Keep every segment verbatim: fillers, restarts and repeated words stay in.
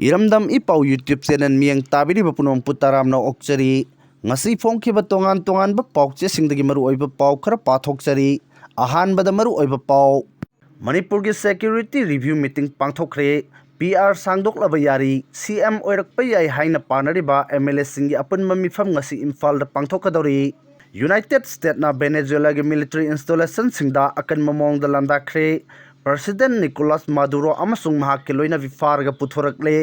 ꯏꯔꯝꯗꯝ ꯏ ꯄꯥꯎ YouTube channel ꯃꯤꯠꯌꯦꯡ ꯇꯥꯕꯤꯔꯤꯕ ꯄꯨꯝꯅꯃꯛꯄꯨ ꯇꯔꯥꯝꯅ ꯑꯣꯛꯆꯔꯤ꯫ ꯉꯁꯤ ꯐꯣꯡꯈꯤꯕ ꯇꯣꯉꯥꯟ ꯇꯣꯉꯥꯟꯕ ꯄꯥꯎꯆꯦꯁꯤꯡꯗꯒꯤ ꯃꯔꯨꯑꯣꯏꯕ ꯄꯥꯎ ꯈꯔ ꯄꯥꯊꯣꯛꯆꯔꯤ꯫ ꯑꯍꯥꯟꯕꯗ ꯃꯔꯨꯑꯣꯏꯕ ꯄꯥꯎ꯫ ꯃꯅꯤꯄꯨꯔꯒꯤ security review meeting ꯄꯥꯡꯊꯣꯛꯈ꯭ꯔꯦ꯫ ꯄꯤ ꯑꯥꯔ ꯁꯥꯡꯗꯣꯛꯂꯕ ꯌꯥꯔꯤ꯫ ꯁꯤ ꯑꯦꯝ ꯑꯣꯏꯔꯛꯄ ꯌꯥꯏ ꯍꯥꯏꯅ ꯄꯥꯅꯔꯤꯕ ꯑꯦꯝ ꯑꯦꯜ ꯑꯦꯁꯤꯡꯒꯤ ꯑꯄꯨꯟꯕ ꯃꯤꯐꯝ ꯉꯁꯤ ꯏꯝꯐꯥꯜꯗ ꯄꯥꯡꯊꯣꯛꯀꯗꯧꯔꯤ꯫ ꯌꯨꯅꯥꯏꯇꯦꯗ ꯁ꯭ꯇꯦꯠꯅ ꯚꯦꯅꯦꯖꯨꯋꯦꯂꯥꯒꯤ military installationꯁꯤꯡꯗ ꯑꯀꯟꯕ ꯃꯑꯣꯡꯗ ꯂꯥꯟꯗꯥꯈ꯭ꯔꯦ꯫ ꯄ꯭ꯔꯁꯤꯗꯦꯟ ꯅꯤꯀꯣꯂꯥꯁ ꯃꯥꯗꯨꯔꯣ ꯑꯃꯁꯨꯡ ꯃꯍꯥꯛꯀꯤ ꯂꯣꯏꯅꯕꯤ ꯐꯥꯔꯒ ꯄꯨꯊꯣꯔꯛꯂꯦ꯫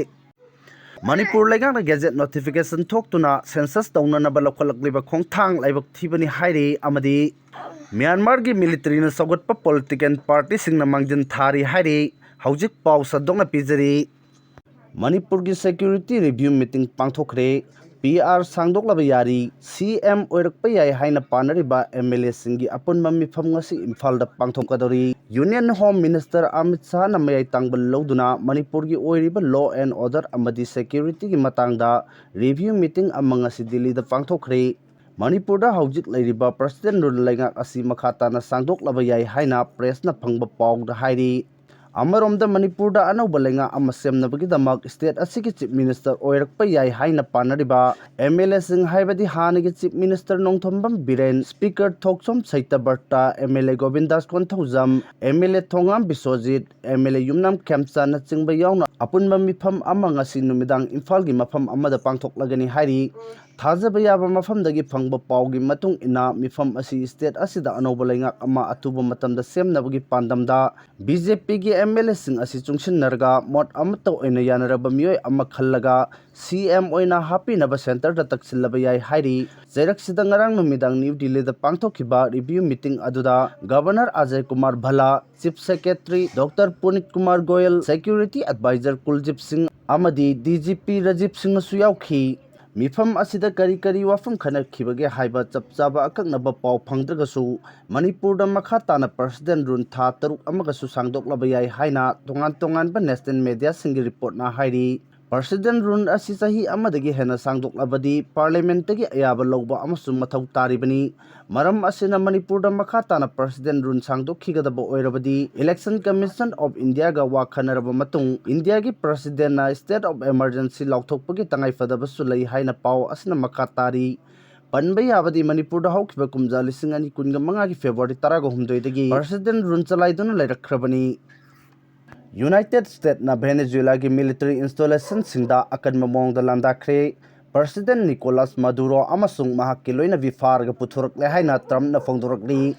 ꯃꯅꯤꯄꯨꯔ ꯂꯩꯉꯥꯛꯅ gazette notification ꯊꯣꯛꯇꯨꯅ census ꯇꯧꯅꯅꯕ ꯂꯧꯈꯠꯂꯛꯂꯤꯕ ꯈꯣꯡꯊꯥꯡ ꯂꯥꯏꯕꯛ ꯊꯤꯕꯅꯤ ꯍꯥꯏꯔꯤ ꯑꯃꯗꯤ ꯃ꯭ꯌꯥꯟꯃꯥꯔꯒꯤ militaryꯅ ꯁꯧꯒꯠꯄ political partyꯁꯤꯡꯅ ꯃꯥꯡꯖꯤꯟ ꯊꯥꯔꯤ ꯍꯥꯏꯔꯤ꯫ ꯍꯧꯖꯤꯛ ꯄꯥꯎ ꯁꯟꯗꯣꯛꯅ ꯄꯤꯖꯔꯤ꯫ ꯃꯅꯤꯄꯨꯔꯒꯤ security review meeting ꯄꯥꯡꯊꯣꯛꯈ꯭ꯔꯦ꯫ ꯄꯤ ꯑꯥꯔ ꯁꯥꯡꯗꯣꯛꯂꯕ ꯌꯥꯔꯤ꯫ ꯁꯤ ꯑꯦꯝ ꯑꯣꯏꯔꯛꯄ ꯌꯥꯏ ꯍꯥꯏꯅ ꯄꯥꯅꯔꯤꯕ ꯑꯦꯝ ꯑꯦꯜ ꯑꯦꯁꯤꯡꯒꯤ ꯑꯄꯨꯟꯕ ꯃꯤꯐꯝ ꯉꯁꯤ ꯏꯝꯐꯥꯜꯗ ꯄꯥꯡꯊꯣꯛꯀꯗꯧꯔꯤ꯫ Union Home Minister ꯑꯃꯤꯠ ꯁꯥꯍꯅ ꯃꯌꯥꯏ ꯇꯥꯡꯕ ꯂꯧꯗꯨꯅ ꯃꯅꯤꯄꯨꯔꯒꯤ ꯑꯣꯏꯔꯤꯕ law and order ꯑꯃꯗꯤ securityꯒꯤ ꯃꯇꯥꯡꯗ review meeting ꯑꯃ ꯉꯁꯤ ꯗꯤꯜꯂꯤꯗ ꯄꯥꯡꯊꯣꯛꯈ꯭ꯔꯦ꯫ ꯃꯅꯤꯄꯨꯔꯗ ꯍꯧꯖꯤꯛ ꯂꯩꯔꯤꯕ ꯄ꯭ꯔꯁꯤꯗꯦꯟ ꯔꯨꯜ ꯂꯩꯉꯥꯛ ꯑꯁꯤ ꯃꯈꯥ ꯇꯥꯅ ꯁꯥꯡꯗꯣꯛꯂꯕ ꯌꯥꯏ ꯍꯥꯏꯅ ꯄ꯭ꯔꯦꯁꯅ ꯐꯪꯕ ꯄꯥꯎꯗ ꯍꯥꯏꯔꯤ꯫ ꯑꯃꯔꯣꯝꯗ ꯃꯅꯤꯄꯨꯔꯗ ꯑꯅꯧꯕ ꯂꯩꯉꯥꯛ ꯑꯃ ꯁꯦꯝꯅꯕꯒꯤꯗꯃꯛ ꯁ꯭ꯇꯦꯠ ꯑꯁꯤꯒꯤ ꯆꯤꯐ ꯃꯤꯅꯤꯁꯇꯔ ꯑꯣꯏꯔꯛꯄ ꯌꯥꯏ ꯍꯥꯏꯅ ꯄꯥꯅꯔꯤꯕ ꯑꯦꯝ ꯑꯦꯜ ꯑꯦꯁꯤꯡ, ꯍꯥꯏꯕꯗꯤ ꯍꯥꯟꯅꯒꯤ chief minister Nongthombam Biren, speaker Thokchom Satyabrata, M L A Govindas Konthoujam, M L A Thongam Biswajit, M L A Yumnam ꯈꯦꯝꯆꯥꯟꯅꯆꯤꯡꯕ ꯌꯥꯎꯅ ꯑꯄꯨꯟꯕ ꯃꯤꯐꯝ ꯑꯃ ꯉꯁꯤ ꯅꯨꯃꯤꯗꯥꯡ ꯏꯝꯐꯥꯜꯒꯤ ꯃꯐꯝ ꯑꯃꯗ ꯄꯥꯡꯊꯣꯛꯂꯒꯅꯤ ꯍꯥꯏꯔꯤ꯫ ꯊꯥꯖꯕ ꯌꯥꯕ ꯃꯐꯝꯗꯒꯤ ꯐꯪꯕ ꯄꯥꯎꯒꯤ ꯃꯇꯨꯡ ꯏꯟꯅ, ꯃꯤꯐꯝ ꯑꯁꯤ ꯁ꯭ꯇꯦꯠ ꯑꯁꯤꯗ ꯑꯅꯧꯕ ꯂꯩꯉꯥꯛ ꯑꯃ ꯑꯊꯨꯕ ꯃꯇꯝꯗ ꯁꯦꯝꯅꯕꯒꯤ ꯄꯥꯟꯗꯝꯗ ꯕꯤ ꯖꯦ ꯄꯤꯒꯤ ꯑꯦꯝ ꯑꯦꯜ ꯑꯦꯁꯤꯡ ꯑꯁꯤ ꯆꯨꯡꯁꯤꯟꯅꯔꯒ ꯃꯣꯠ ꯑꯃꯠꯇ ꯑꯣꯏꯅ ꯌꯥꯅꯔꯕ ꯃꯤꯑꯣꯏ ꯑꯃ ꯈꯜꯂꯒ ꯁꯤ ꯑꯦꯝ ꯑꯣꯏꯅ ꯍꯥꯞꯄꯤꯅꯕ ꯁꯦꯟꯇꯔꯗ ꯇꯛꯁꯤꯜꯂꯕ ꯌꯥꯏ ꯍꯥꯏꯔꯤ꯫ ꯆꯩꯔꯛꯁꯤꯗ ꯉꯔꯥꯡ ꯅꯨꯃꯤꯗꯥꯡ ꯅ꯭ꯌꯨ ꯗꯤꯜꯂꯤꯗ ꯄꯥꯡꯊꯣꯛꯈꯤꯕ ꯔꯤꯚꯤꯌꯨ ꯃꯤꯇꯤꯡ ꯑꯗꯨꯗ governor Ajay Kumar Bhalla, chief secretary doctor Punit Kumar Goel, security adviser Kuldeep Singh ꯑꯃꯗꯤ ꯗꯤ ꯖꯤ ꯄꯤ ꯔꯥꯖꯤꯕ ꯁꯤꯡꯅꯁꯨ ꯌꯥꯎꯈꯤ꯫ ꯃꯤꯐꯝ ꯑꯁꯤꯗ ꯀꯔꯤ ꯀꯔꯤ ꯋꯥꯐꯝ ꯈꯟꯅꯈꯤꯕꯒꯦ ꯍꯥꯏꯕ ꯆꯞ ꯆꯥꯕ ꯑꯀꯛꯅꯕ ꯄꯥꯎ ꯐꯪꯗ꯭ꯔꯒꯁꯨ, ꯃꯅꯤꯄꯨꯔꯗ ꯃꯈꯥ ꯇꯥꯅ ꯄ꯭ꯔꯁꯤꯗꯦꯟ ꯔꯨꯜ ꯊꯥ ꯇꯔꯨꯛ ꯑꯃꯒꯁꯨ ꯁꯥꯡꯗꯣꯛꯂꯕ ꯌꯥꯏ ꯍꯥꯏꯅ ꯇꯣꯉꯥꯟ ꯇꯣꯉꯥꯟꯕ ꯅꯦꯁꯅꯦꯜ ꯃꯦꯗꯤꯌꯥꯁꯤꯡꯒꯤ ꯔꯤꯄꯣꯔꯠꯅ ꯍꯥꯏꯔꯤ꯫ President rule ꯑꯁꯤ ꯆꯍꯤ ꯑꯃꯗꯒꯤ ꯍꯦꯟꯅ ꯁꯥꯡꯗꯣꯛꯂꯕꯗꯤ Parliament ꯇꯒꯤ ꯑꯌꯥꯕ ꯂꯧꯕ ꯑꯃꯁꯨ ꯃꯊꯧ ꯇꯥꯔꯤꯕꯅꯤ꯫ ꯃꯔꯝ ꯑꯁꯤꯅ, ꯃꯅꯤꯄꯨꯔꯗ ꯃꯈꯥ ꯇꯥꯅ President rule ꯁꯥꯡꯗꯣꯛꯈꯤꯒꯗꯕ ꯑꯣꯏꯔꯕꯗꯤ, Election Commission of India ꯒ ꯋꯥ ꯈꯟꯅꯔꯕ ꯃꯇꯨꯡ, ꯏꯟꯗꯤꯌꯥꯒꯤ President ꯅ State of Emergency ꯂꯥꯎꯊꯣꯛꯄꯒꯤ ꯇꯉꯥꯏꯐꯗꯕꯁꯨ ꯂꯩ ꯍꯥꯏꯅ ꯄꯥꯎ ꯑꯁꯤꯅ ꯃꯈꯥ ꯇꯥꯔꯤ꯫ ꯄꯟꯕ ꯌꯥꯕꯗꯤ, ꯃꯅꯤꯄꯨꯔꯗ ꯍꯧꯈꯤꯕ ꯀꯨꯝꯖꯥ ꯂꯤꯁꯤꯡ ꯑꯅꯤ ꯀꯨꯟꯒ ꯃꯉꯥꯒꯤ February ꯇꯔꯥꯍꯨꯝꯗꯣꯏꯗꯒꯤ President rule ꯆꯂꯥꯏꯗꯨꯅ ꯂꯩꯔꯛꯈ꯭ꯔꯕꯅꯤ꯫ United States ꯅ Venezuela ꯒꯤ military installation ꯁꯤꯡꯗ ꯑꯀꯟꯕ ꯃꯑꯣꯡꯗ ꯂꯥꯟꯗꯥꯈ꯭ꯔꯦ꯫ President Nicolas Maduro ꯑꯃꯁꯨꯡ ꯃꯍꯥꯛꯀꯤ ꯂꯣꯏꯅꯕꯤ ꯐꯥꯔꯒ ꯄꯨꯊꯣꯔꯛꯂꯦ ꯍꯥꯏꯅ Trump ꯅ ꯐꯣꯡꯗꯣꯔꯛꯂꯤ꯫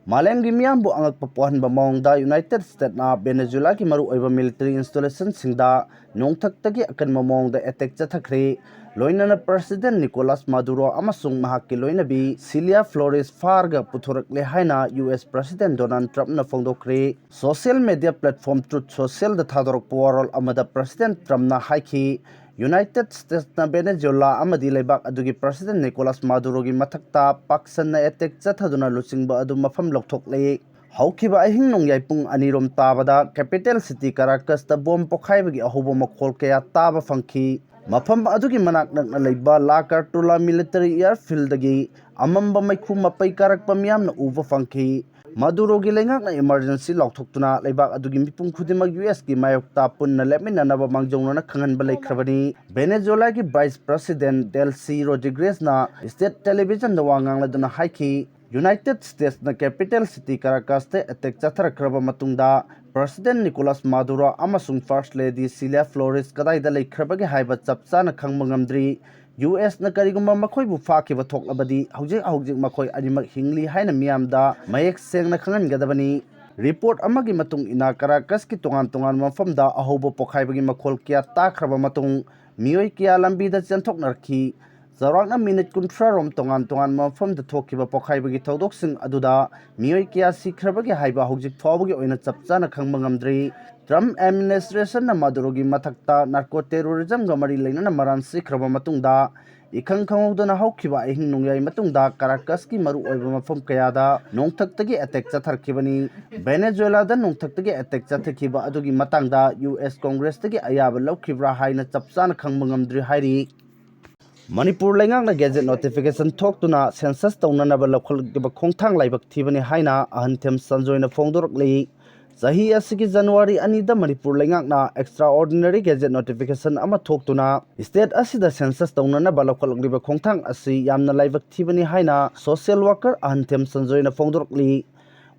ꯃꯥꯂꯦꯝꯒꯤ ꯃꯤꯌꯥꯝꯕꯨ ꯑꯉꯛꯄ ꯄꯣꯛꯍꯟꯕ ꯃꯑꯣꯡꯗ United States ꯅ Venezuela ꯒꯤ ꯃꯔꯨꯑꯣꯏꯕ military installation ꯁꯤꯡꯗ ꯅꯣꯡꯊꯛꯇꯒꯤ ꯑꯀꯟꯕ ꯃꯑꯣꯡꯗ attack ꯆꯠꯊꯈ꯭ꯔꯦ꯫ ꯂꯣꯏꯅꯅ President Nicolas Maduro ꯑꯃꯁꯨꯡ ꯃꯍꯥꯛꯀꯤ ꯂꯣꯏꯅꯕꯤ Celia Flores ꯐꯥꯔꯒ ꯄꯨꯊꯣꯔꯛꯂꯦ ꯍꯥꯏꯅ U S President Donald Trump ꯅ ꯐꯣꯡꯗꯣꯛꯈ꯭ꯔꯦ꯫ Social media platform Truth Social ꯗ ꯊꯥꯗꯣꯔꯛꯄ ꯋꯥꯔꯣꯜ ꯑꯃꯗ President Trump ꯅ ꯍꯥꯏꯈꯤ, United States ꯅ Venezuela ꯑꯃꯗꯤ ꯂꯩꯕꯥꯛ ꯑꯗꯨꯒꯤ President Nicolas Maduro ꯒꯤ ꯃꯊꯛꯇ ꯄꯥꯛꯁꯟꯅ attack ꯆꯠꯊꯗꯨꯅ ꯂꯨꯆꯤꯡꯕ ꯑꯗꯨ ꯃꯐꯝ ꯂꯧꯊꯣꯛꯂꯦ꯫ ꯍꯧꯈꯤꯕ ꯑꯍꯤꯡ ꯅꯣꯡꯌꯥꯏ ꯄꯨꯡ ꯑꯅꯤꯔꯣꯝ ꯇꯥꯕꯗ capital city Caracas ꯇ bomb ꯄꯣꯈꯥꯏꯕꯒꯤ ꯑꯍꯧꯕ ꯃꯈꯣꯜ ꯀꯌꯥ ꯇꯥꯕ ꯐꯪꯈꯤ꯫ ꯃꯐꯝ ꯑꯗꯨꯒꯤ ꯃꯅꯥꯛ ꯅꯛꯅ ꯂꯩꯕ La Cartula military airfield ꯗꯒꯤ ꯑꯃꯝꯕ ꯃꯩꯈꯨ ꯃꯄꯩ ꯀꯥꯔꯛꯄ ꯃꯤꯌꯥꯝꯅ ꯎꯕ ꯐꯪꯈꯤ꯫ Maduro ꯒꯤ ꯂꯩꯉꯥꯛꯅ emergency ꯂꯥꯎꯊꯣꯛꯇꯨꯅ ꯂꯩꯕꯥꯛ ꯑꯗꯨꯒꯤ ꯃꯤꯄꯨꯝ ꯈꯨꯗꯤꯡꯃꯛ U S ꯀꯤ ꯃꯥꯌꯣꯛꯇ ꯄꯨꯟꯅ ꯂꯦꯞꯃꯤꯟꯅꯅꯕ ꯃꯥꯡꯖꯧꯅꯅ ꯈꯪꯍꯟꯕ ꯂꯩꯈ꯭ꯔꯕꯅꯤ꯫ Venezuela ꯒꯤ Vice President Delcy Rodriguez ꯅ state television ꯗ ꯋꯥ ꯉꯥꯡꯂꯗꯨꯅ ꯍꯥꯏꯈꯤ, United States ꯅ capital city Caracas ꯇ attack ꯆꯠꯊꯔꯛꯈ꯭ꯔꯕ ꯃꯇꯨꯡꯗ, President Nicolas Maduro ꯑꯃꯁꯨꯡ First Lady Celia Flores ꯀꯗꯥꯏꯗ ꯂꯩꯈ꯭ꯔꯕꯒꯦ ꯍꯥꯏꯕ ꯆꯞ ꯆꯥꯅ ꯈꯪꯕ ꯉꯝꯗ꯭ꯔꯤ꯫ U S ꯅ ꯀꯔꯤꯒꯨꯝꯕ ꯃꯈꯣꯏꯕꯨ ꯐꯥꯈꯤꯕ ꯊꯣꯛꯂꯕꯗꯤ, ꯍꯧꯖꯤꯛ ꯍꯧꯖꯤꯛ ꯃꯈꯣꯏ ꯑꯅꯤꯃꯛ ꯍꯤꯡꯂꯤ ꯍꯥꯏꯅ ꯃꯤꯌꯥꯝꯗ ꯃꯌꯦꯛ ꯁꯦꯡꯅ ꯈꯪꯍꯟꯒꯗꯕꯅꯤ꯫ Report ꯑꯃꯒꯤ ꯃꯇꯨꯡ ꯏꯟꯅ, Caracas ꯀꯤ ꯇꯣꯉꯥꯟ ꯇꯣꯉꯥꯟꯕ ꯃꯐꯝꯗ ꯑꯍꯧꯕ ꯄꯣꯈꯥꯏꯕꯒꯤ ꯃꯈꯣꯜ ꯀꯌꯥ ꯇꯥꯈ꯭ꯔꯕ ꯃꯇꯨꯡ, ꯃꯤꯑꯣꯏ ꯀꯌꯥ ꯂꯝꯕꯤꯗ ꯆꯦꯟꯊꯣꯛꯅꯔꯛꯈꯤ꯫ ꯆꯥꯎꯔꯥꯛꯅ minute ꯀꯨꯟꯊ꯭ꯔꯥ ꯔꯣꯝ ꯇꯣꯉꯥꯟ ꯇꯣꯉꯥꯟꯕ ꯃꯐꯝꯗ ꯊꯣꯛꯈꯤꯕ ꯄꯣꯈꯥꯏꯕꯒꯤ ꯊꯧꯗꯣꯛꯁꯤꯡ ꯑꯗꯨꯗ ꯃꯤꯑꯣꯏ ꯀꯌꯥ ꯁꯤꯈ꯭ꯔꯕꯒꯦ ꯍꯥꯏꯕ ꯍꯧꯖꯤꯛ ꯐꯥꯎꯕꯒꯤ ꯑꯣꯏꯅ ꯆꯞ ꯆꯥꯅ ꯈꯪꯕ ꯉꯝꯗ꯭ꯔꯤ꯫ Trump administration ꯅ Maduro ꯒꯤ ꯃꯊꯛꯇ narco terrorism ꯒ ꯃꯔꯤ ꯂꯩꯅꯅ ꯃꯔꯥꯟ ꯁꯤꯈ꯭ꯔꯕ ꯃꯇꯨꯡꯗ, ꯏꯈꯪ ꯈꯪꯍꯧꯗꯅ ꯍꯧꯈꯤꯕ ꯑꯍꯤꯡ ꯅꯣꯡꯌꯥꯏ ꯃꯇꯨꯡꯗ ꯀꯥꯔꯥꯀꯁꯀꯤ ꯃꯔꯨꯑꯣꯏꯕ ꯃꯐꯝ ꯀꯌꯥꯗ ꯅꯣꯡꯊꯛꯇꯒꯤ ꯑꯦꯇꯦꯛ ꯆꯠꯊꯔꯛꯈꯤꯕꯅꯤ꯫ ꯚꯦꯅꯦꯖꯨꯋꯦꯂꯥꯗ ꯅꯣꯡꯊꯛꯇꯒꯤ ꯑꯦꯇꯦꯛ ꯆꯠꯊꯈꯤꯕ ꯑꯗꯨꯒꯤ ꯃꯇꯥꯡꯗ ꯌꯨ ꯑꯦꯁ ꯀꯣꯡꯒ꯭ꯔꯦꯁꯇꯒꯤ ꯑꯌꯥꯕ ꯂꯧꯈꯤꯕ꯭ꯔꯥ ꯍꯥꯏꯅ ꯆꯞ ꯆꯥꯅ ꯈꯪꯕ ꯉꯝꯗ꯭ꯔꯤ ꯍꯥꯏꯔꯤ꯫ ꯃꯅꯤꯄꯨꯔ ꯂꯩꯉꯥꯛꯅ ꯒꯦꯖꯦꯠ ꯅꯣꯇꯤꯐꯤꯀꯦꯁꯟ ꯊꯣꯛꯇꯨꯅ ꯁꯦꯟꯁꯁ ꯇꯧꯅꯅꯕ ꯂꯧꯈꯠꯂꯛꯂꯤꯕ ꯈꯣꯡꯊꯥꯡ ꯂꯥꯏꯕꯛ ꯊꯤꯕꯅꯤ ꯍꯥꯏꯅ ꯑꯍꯟꯊꯦꯝ ꯁꯟꯖꯣꯏꯅ ꯐꯣꯡꯗꯣꯔꯛꯂꯤ꯫ ꯆꯍꯤ ꯑꯁꯤꯒꯤ ꯖꯅꯋꯥꯔꯤ ꯑꯅꯤꯗ ꯃꯅꯤꯄꯨꯔ ꯂꯩꯉꯥꯛꯅ ꯑꯦꯛꯁꯇ꯭ꯔꯥ ꯑꯣꯔꯗꯤꯅꯔꯤ ꯒꯦꯖꯦꯠ ꯅꯣꯇꯤꯐꯤꯀꯦꯁꯟ ꯑꯃ ꯊꯣꯛꯇꯨꯅ ꯁ꯭ꯇꯦꯠ ꯑꯁꯤꯗ ꯁꯦꯟꯁꯁ ꯇꯧꯅꯅꯕ ꯂꯧꯈꯠꯂꯛꯂꯤꯕ ꯈꯣꯡꯊꯥꯡ ꯑꯁꯤ ꯌꯥꯝꯅ ꯂꯥꯏꯕꯛ ꯊꯤꯕꯅꯤ ꯍꯥꯏꯅ ꯁꯣꯁꯤꯌꯦꯜ ꯋꯥꯔꯀꯔ ꯑꯍꯟꯊꯦꯝ ꯁꯟꯖꯣꯏꯅ ꯐꯣꯡꯗꯣꯔꯛꯂꯤ꯫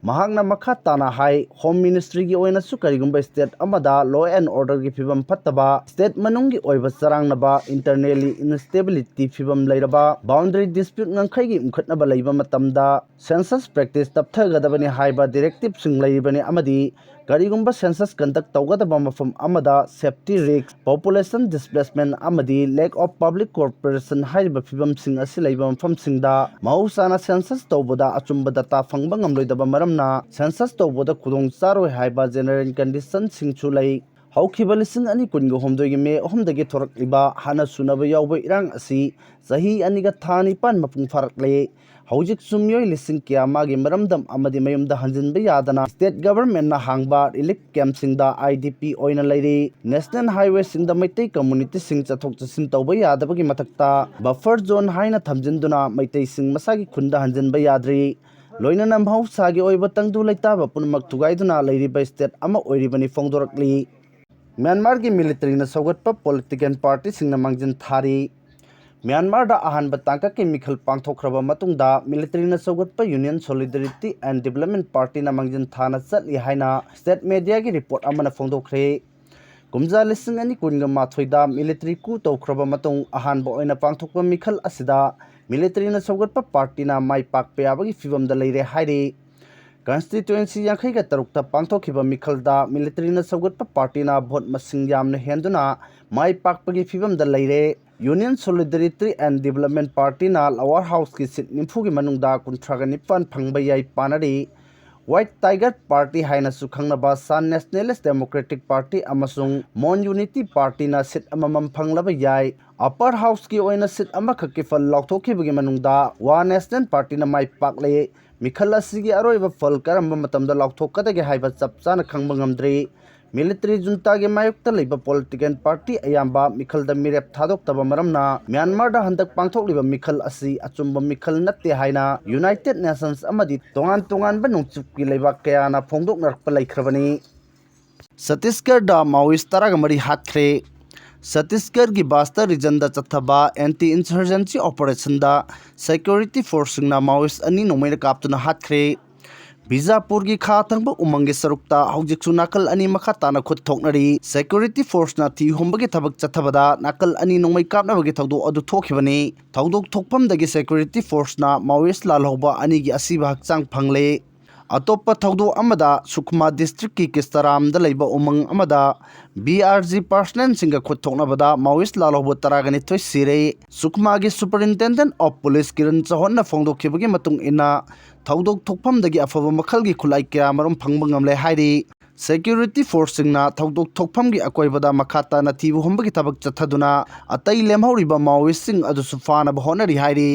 ꯃꯍꯥꯛꯅ ꯃꯈꯥ ꯇꯥꯅ ꯍꯥꯏ, ꯍꯣꯝ ꯃꯤꯅꯤꯁꯇ꯭ꯔꯤꯒꯤ ꯑꯣꯏꯅꯁꯨ ꯀꯔꯤꯒꯨꯝꯕ ꯁ꯭ꯇꯦꯠ ꯑꯃꯗ law and orderꯒꯤ ꯐꯤꯕꯝ ꯐꯠꯇꯕ, ꯁ꯭ꯇꯦꯠ ꯃꯅꯨꯡꯒꯤ ꯑꯣꯏꯕ ꯆꯔꯥꯡꯅꯕ, internally instability ꯐꯤꯕꯝ ꯂꯩꯔꯕ, boundary dispute ꯉꯝꯈꯩꯒꯤ ꯎꯪꯈꯠꯅꯕ ꯂꯩꯕ ꯃꯇꯝꯗ ꯁꯦꯟꯁꯁ ꯄ꯭ꯔꯦꯛꯇꯤꯁ ꯇꯞꯊꯒꯗꯕꯅꯤ ꯍꯥꯏꯕ ꯗꯤꯔꯦꯛꯇꯤꯞꯁꯤꯡ ꯂꯩꯔꯤꯕꯅꯤ ꯑꯃꯗꯤ ꯀꯔꯤꯒꯨꯝꯕ ꯁꯦꯟꯁꯁ ꯀꯟꯗꯛ ꯇꯧꯒꯗꯕ ꯃꯐꯝ ꯑꯃꯗ safety risk, population displacement ꯑꯃꯗꯤ lack of public cooperation ꯍꯥꯏꯔꯤꯕ ꯐꯤꯕꯝꯁꯤꯡ ꯑꯁꯤ ꯂꯩꯕ ꯃꯐꯝꯁꯤꯡꯗ ꯃꯍꯧꯁꯥꯅ ꯁꯦꯟꯁꯁ ꯇꯧꯕꯗ ꯑꯆꯨꯝꯕ ꯗꯇꯥ ꯐꯪꯕ ꯉꯝꯂꯣꯏꯗꯕ ꯃꯔꯝꯅ ꯁꯦꯟꯁꯁ ꯇꯧꯕꯗ ꯈꯨꯗꯣꯡ ꯆꯥꯔꯣꯏ ꯍꯥꯏꯕ ꯖꯦꯅꯔꯦꯜ ꯀꯟꯗꯤꯁꯟꯁꯤꯡꯁꯨ ꯂꯩ꯫ ꯍꯧꯈꯤꯕ ꯂꯤꯁꯤꯡ ꯑꯅꯤ ꯀꯨꯟꯒ ꯍꯨꯝꯗꯣꯏꯒꯤ ꯃꯦ ꯑꯍꯨꯝꯗꯒꯤ ꯊꯣꯔꯛꯂꯤꯕ ꯍꯥꯟꯅ ꯁꯨꯅꯕ ꯌꯥꯎꯕ ꯏꯔꯥꯡ ꯑꯁꯤ ꯆꯍꯤ ꯑꯅꯤꯒ ꯊꯥ ꯅꯤꯄꯥꯟ ꯃꯄꯨꯡ ꯐꯥꯔꯛꯂꯦ꯫ ꯍꯧꯖꯤꯛꯁꯨ ꯃꯤꯑꯣꯏ ꯂꯤꯁꯤꯡ ꯀꯌꯥ ꯃꯥꯒꯤ ꯃꯔꯝꯗꯝ ꯑꯃꯗꯤ ꯃꯌꯨꯝꯗ ꯍꯟꯖꯤꯟꯕ ꯌꯥꯗꯅ ꯁ꯭ꯇꯦꯠ ꯒꯚꯔꯟꯃꯦꯟꯠꯅ ꯍꯥꯡꯕ ꯔꯤꯂꯤꯐ ꯀꯦꯝꯞꯁꯤꯡꯗ, IDP, ꯑꯣꯏꯅ ꯂꯩꯔꯤ꯫ ꯅꯦꯁꯅꯦꯜ ꯍꯥꯏꯋꯦꯁꯤꯡꯗ ꯃꯩꯇꯩ ꯀꯝꯃꯨꯅꯤꯇꯤꯁꯤꯡ ꯆꯠꯊꯣꯛ ꯆꯠꯁꯤꯟ ꯇꯧꯕ ꯌꯥꯗꯕꯒꯤ ꯃꯊꯛꯇ ꯕꯐꯔ ꯖꯣꯟ ꯍꯥꯏꯅ ꯊꯝꯖꯤꯟꯗꯨꯅ ꯃꯩꯇꯩꯁꯤꯡ ꯃꯁꯥꯒꯤ ꯈꯨꯟꯗ ꯍꯟꯖꯤꯟꯕ ꯌꯥꯗ꯭ꯔꯤ꯫ ꯂꯣꯏꯅꯅ ꯃꯍꯧꯁꯥꯒꯤ ꯑꯣꯏꯕ ꯇꯪꯗꯨ ꯂꯩꯇꯥꯕ ꯄꯨꯝꯅꯃꯛ ꯊꯨꯒꯥꯏꯗꯨꯅ ꯂꯩꯔꯤꯕ ꯁ꯭ꯇꯦꯠ ꯑꯃ ꯑꯣꯏꯔꯤꯕꯅꯤ ꯐꯣꯡꯗꯣꯔꯛꯂꯤ꯫ ꯃ꯭ꯌꯥꯟꯃꯥꯔꯒꯤ ꯃꯤꯂꯤꯇꯔꯤꯅ ꯁꯧꯒꯠꯄ ꯄꯣꯂꯤꯇꯤꯀꯦꯜ ꯄꯥꯔꯇꯤꯁꯤꯡꯅ ꯃꯥꯡꯖꯤꯟ ꯊꯥꯔꯤ꯫ ꯃ꯭ꯌꯥꯟꯃꯥꯔꯗ ꯑꯍꯥꯟꯕ ꯇꯥꯡꯀꯛꯀꯤ ꯃꯤꯈꯜ ꯄꯥꯡꯊꯣꯛꯈ꯭ꯔꯕ ꯃꯇꯨꯡꯗ ꯃꯤꯂꯤꯇꯔꯤꯅ ꯁꯧꯒꯠꯄ Union Solidarity and Development Partyꯅ ꯃꯥꯡꯖꯤꯟ ꯊꯥꯅ ꯆꯠꯂꯤ ꯍꯥꯏꯅ ꯁ꯭ꯇꯦꯠ ꯃꯦꯗꯤꯌꯥꯒꯤ ꯔꯤꯄꯣꯔꯠ ꯑꯃꯅ ꯐꯣꯡꯗꯣꯛꯈ꯭ꯔꯦ꯫ ꯀꯨꯝꯖꯥ ꯂꯤꯁꯤꯡ ꯑꯅꯤ ꯀꯨꯟꯒ ꯃꯥꯊꯣꯏꯗ ꯃꯤꯂꯤꯇꯔꯤ coup ꯇꯧꯈ꯭ꯔꯕ ꯃꯇꯨꯡ ꯑꯍꯥꯟꯕ ꯑꯣꯏꯅ ꯄꯥꯡꯊꯣꯛꯄ ꯃꯤꯈꯜ ꯑꯁꯤꯗ ꯃꯤꯂꯤꯇꯔꯤꯅ ꯁꯧꯒꯠꯄ ꯄꯥꯔꯇꯤꯅ ꯃꯥꯏ ꯄꯥꯛꯄ ꯌꯥꯕꯒꯤ ꯐꯤꯕꯝꯗ ꯂꯩꯔꯦ ꯍꯥꯏꯔꯤ꯫ ꯀꯟꯁꯇꯤꯇ꯭ꯋꯦꯟꯁꯤ ꯌꯥꯡꯈꯩꯒ ꯇꯔꯨꯛꯇ ꯄꯥꯡꯊꯣꯛꯈꯤꯕ ꯃꯤꯈꯜꯗ ꯃꯤꯂꯤꯇꯔꯤꯅ ꯁꯧꯒꯠꯄ ꯄꯥꯔꯇꯤꯅ ꯚꯣꯠ ꯃꯁꯤꯡ ꯌꯥꯝꯅ ꯍꯦꯟꯗꯨꯅ ꯃꯥꯏ ꯄꯥꯛꯄꯒꯤ ꯐꯤꯕꯝꯗ ꯂꯩꯔꯦ꯫ Union Solidarity and Development Partyꯅ lower houseꯀꯤ ꯁꯤꯠ ꯅꯤꯐꯨꯒꯤ ꯃꯅꯨꯡꯗ ꯀꯨꯟꯊ꯭ꯔꯥꯒ ꯅꯤꯄꯥꯟ ꯐꯪꯕ ꯌꯥꯏ ꯄꯥꯅꯔꯤ꯫ White Tiger Party ꯍꯥꯏꯅꯁꯨ ꯈꯪꯅꯕ Shan Nationalist Democratic Party ꯑꯃꯁꯨꯡ Mon Unity Partyꯅ seat ꯑꯃꯃꯝ ꯐꯪꯂꯕ ꯌꯥꯏ꯫ Upper Houseꯀꯤ ꯑꯣꯏꯅ seat ꯑꯃꯈꯛꯀꯤ ꯐꯜ ꯂꯥꯎꯊꯣꯛꯈꯤꯕꯒꯤ ꯃꯅꯨꯡꯗ Wa National Partyꯅ ꯃꯥꯏ ꯄꯥꯛꯂꯦ꯫ ꯃꯤꯈꯜ ꯑꯁꯤꯒꯤ ꯑꯔꯣꯏꯕ ꯐꯜ ꯀꯔꯝꯕ ꯃꯇꯝꯗ ꯂꯥꯎꯊꯣꯛꯀꯗꯒꯦ ꯍꯥꯏꯕ ꯆꯞ ꯆꯥꯅ ꯈꯪꯕ ꯉꯝꯗ꯭ꯔꯤ꯫ Military juntaꯒꯤ ꯃꯥꯌꯣꯛꯇ ꯂꯩꯕ political party ꯑꯌꯥꯝꯕ ꯃꯤꯈꯜꯗ ꯃꯤꯔꯦꯞ ꯊꯥꯗꯣꯛꯇꯕ ꯃꯔꯝꯅ ꯃ꯭ꯌꯥꯟꯃꯥꯔꯗ ꯍꯟꯗꯛ ꯄꯥꯡꯊꯣꯛꯂꯤꯕ ꯃꯤꯈꯜ ꯑꯁꯤ ꯑꯆꯨꯝꯕ ꯃꯤꯈꯜ ꯅꯠꯇꯦ ꯍꯥꯏꯅ United Nations ꯑꯃꯗꯤ ꯇꯣꯉꯥꯟ ꯇꯣꯉꯥꯟꯕ ꯅꯣꯡꯆꯨꯞꯀꯤ ꯂꯩꯕꯥꯛ ꯀꯌꯥꯅ ꯐꯣꯡꯗꯣꯛꯅꯔꯛꯄ ꯂꯩꯈ꯭ꯔꯕꯅꯤ꯫ ꯆꯇꯤꯁꯒꯔꯗ Maoist ꯇꯔꯥꯒ ꯃꯔꯤ ꯍꯥꯠꯈ꯭ꯔꯦ꯫ ꯆꯇꯤꯁꯒꯔꯒꯤ ꯕꯁꯇꯔ regionꯗ ꯆꯠꯊꯕ anti insurgency operationꯗ security forceꯁꯤꯡꯅ Maoist ꯑꯅꯤ ꯅꯣꯡꯃꯩꯅ ꯀꯥꯞꯇꯨꯅ ꯍꯥꯠꯈ꯭ꯔꯦ꯫ ꯕꯤꯖꯥꯄꯨꯔꯒꯤ ꯈꯥ ꯊꯪꯕ ꯎꯃꯪꯒꯤ ꯁꯔꯨꯛꯇ ꯍꯧꯖꯤꯛꯁꯨ ꯅꯥꯀꯜ ꯑꯅꯤ ꯃꯈꯥ ꯇꯥꯅ ꯈꯨꯠ ꯊꯣꯛꯅꯔꯤ꯫ Security forceꯅ ꯊꯤ ꯍꯨꯝꯕꯒꯤ ꯊꯕꯛ ꯆꯠꯊꯕꯗ ꯅꯥꯀꯜ ꯑꯅꯤ ꯅꯣꯡꯃꯩ ꯀꯥꯞꯅꯕꯒꯤ ꯊꯧꯗꯣꯛ ꯑꯗꯨ ꯊꯣꯛꯈꯤꯕꯅꯤ꯫ ꯊꯧꯗꯣꯛ ꯊꯣꯛꯐꯝꯗꯒꯤ security forceꯅ Maoist ꯂꯥꯜꯍꯧꯕ ꯑꯅꯤꯒꯤ ꯑꯁꯤꯕ ꯍꯛꯆꯥꯡ ꯐꯪꯂꯦ꯫ ꯑꯇꯣꯞꯄ ꯊꯧꯗꯣꯛ ꯑꯃꯗ ꯁꯨꯀꯃꯥ districtꯀꯤ ꯀꯤꯁꯇꯥꯔꯥꯝꯗ ꯂꯩꯕ ꯎꯃꯪ ꯑꯃꯗ B R G personnelꯁꯤꯡꯒ ꯈꯨꯠ ꯊꯣꯛꯅꯕꯗ Maoist ꯂꯥꯜꯍꯧꯕ ꯇꯔꯥꯒ ꯅꯤꯊꯣꯏ ꯁꯤꯔꯦ꯫ ꯁꯨꯀꯃꯥꯒꯤ Superintendent of Police ꯀꯤꯔꯟ ꯆꯧꯍꯥꯟꯅ ꯐꯣꯡꯗꯣꯛꯈꯤꯕꯒꯤ ꯃꯇꯨꯡ ꯏꯟꯅ, ꯊꯧꯗꯣꯛ ꯊꯣꯛꯐꯝꯗꯒꯤ ꯑꯐꯕ ꯃꯈꯜꯒꯤ ꯈꯨꯠꯂꯥꯏ ꯀꯌꯥ ꯃꯔꯨꯝ ꯐꯪꯕ ꯉꯝꯂꯦ ꯍꯥꯏꯔꯤ꯫ Security forceꯁꯤꯡꯅ ꯊꯧꯗꯣꯛ ꯊꯣꯛꯐꯝꯒꯤ ꯑꯀꯣꯏꯕꯗ ꯃꯈꯥ ꯇꯥꯅ ꯊꯤꯕ ꯍꯨꯝꯕꯒꯤ ꯊꯕꯛ ꯆꯠꯊꯗꯨꯅ ꯑꯇꯩ ꯂꯦꯝꯍꯧꯔꯤꯕ Maoistꯁꯤꯡ ꯑꯗꯨꯁꯨ ꯐꯥꯅꯕ ꯍꯣꯠꯅꯔꯤ ꯍꯥꯏꯔꯤ꯫